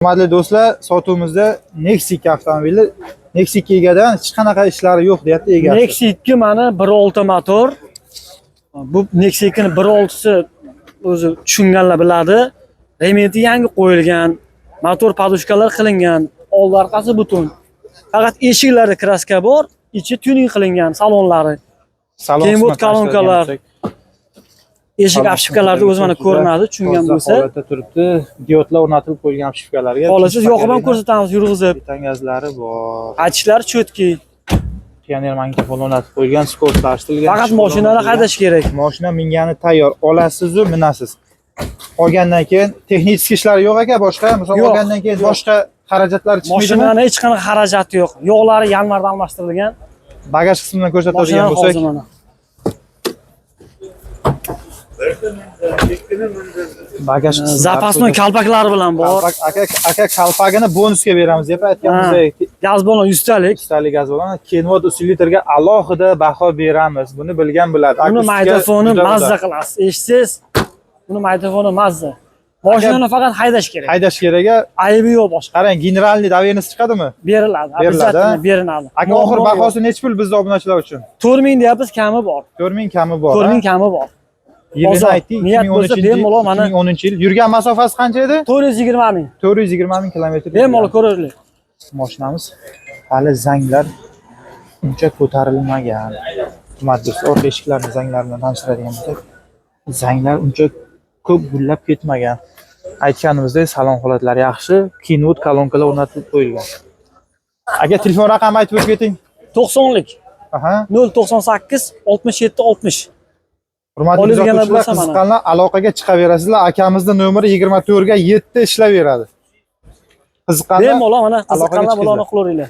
Hurmatli do'stlar, sotuvimizda Nexia 2 avtomobili. Nexia 2 egadan hech qanaqa ishlari yo'q deyapti egasi. Nexia 2 mana 1.6 motor. Bu Nexia 2 ni 1.6si o'zi tushunganlar biladi. Rementi yangi qo'yilgan, motor podushkalar qilingan, oldi orqasi butun. Faqat eshiklarida kraska bor, ichi tuning qilingan salonlari. Salon Keyin qismini kolonkalar, tanishtiradigan bo'lsak, Eshik salon обшивка larda o'zi mana juda ko'rinadi, tushungan toza bo'lsa. holatda turibdi. Diodlar o'rnatilib qo'yilgan обшивка larga. Xohlasangiz yoqib ham ko'rsatamiz yurg'izib. Gazlari bor. Aytishlari чёткий. Pioner magnitofon o'rnatib qo'yilgan, skortlashtirilgan. Faqat mashinani haydash kerak. Mashina mingani tayyor. Olasiz-u minasiz. Olgandan keyin texnik ishlari yo'q aka, boshqa, misol Yo'q, olgandan keyin yo'q. boshqa xarajatlar chiqmaydimi? Mashinani hech qanaqa xarajati yo'q. Yog'lari yanvarda almashtirilgan. Bagaj qismidan ko'rsatadigan Mashinani bo'lsak, hozir mana. Bagaj qismi Запасной kalpaklari bilan bor. Kalpak, aka, aka kalpagini bonusga beramiz deb aytganimizdek, Gaz balon 100 talik. 100 talik gaz bilan Kenwood усилитель ga alohida baho beramiz. Buni bilgan biladi. Buni Akustika magnitofoni juda mazza udar. qilasiz. Eshitsangiz, buni magnitofoni mazza. Mashinani faqat haydash kerak. Haydash kerak. Aybi yo'q boshqa. Qarang, генеральный доверенность chiqadimi? Beriladi. Beriladi, Обязательно beriladi. Aka, oxir Muammo yo'q. bahosi nechi pul bizda obunachilar uchun? 4000 deyapmiz, kami bor. 4000 kami bor. 4000 kami bor. Yilini Bozor. aytdik, Niyat bo'lsa, 2013 bemalol mana 2010 yil. Yurgan masofasi qancha edi? 420 ming. 420 ming kilometr. Bemalol ko'rarlik. Mashinamiz hali zanglar uncha ko'tarilmagan. Hurmatli do'stlar, orqa eshiklarni zanglari bilan tanishtiradigan bo'lsak, zanglar uncha ko'p gullab ketmagan. Aytganimizdek, salon holatlari yaxshi, Kenwood kolonkalar o'rnatilib qo'yilgan. Aka, telefon raqami aytib o'tib keting. 90lik 098 67 60. Hurmatli Oladiganlar kuzatuvchilar, bo'lsa mana. qiziqqanlar aloqaga chiqaverasizlar. Akamizni nomeri 24 ga 7 ishlayveradi. Qiziqqanlar Bemalol mana aloqaga qiziqqanlar chiqinglar. bularni qilaveringlar.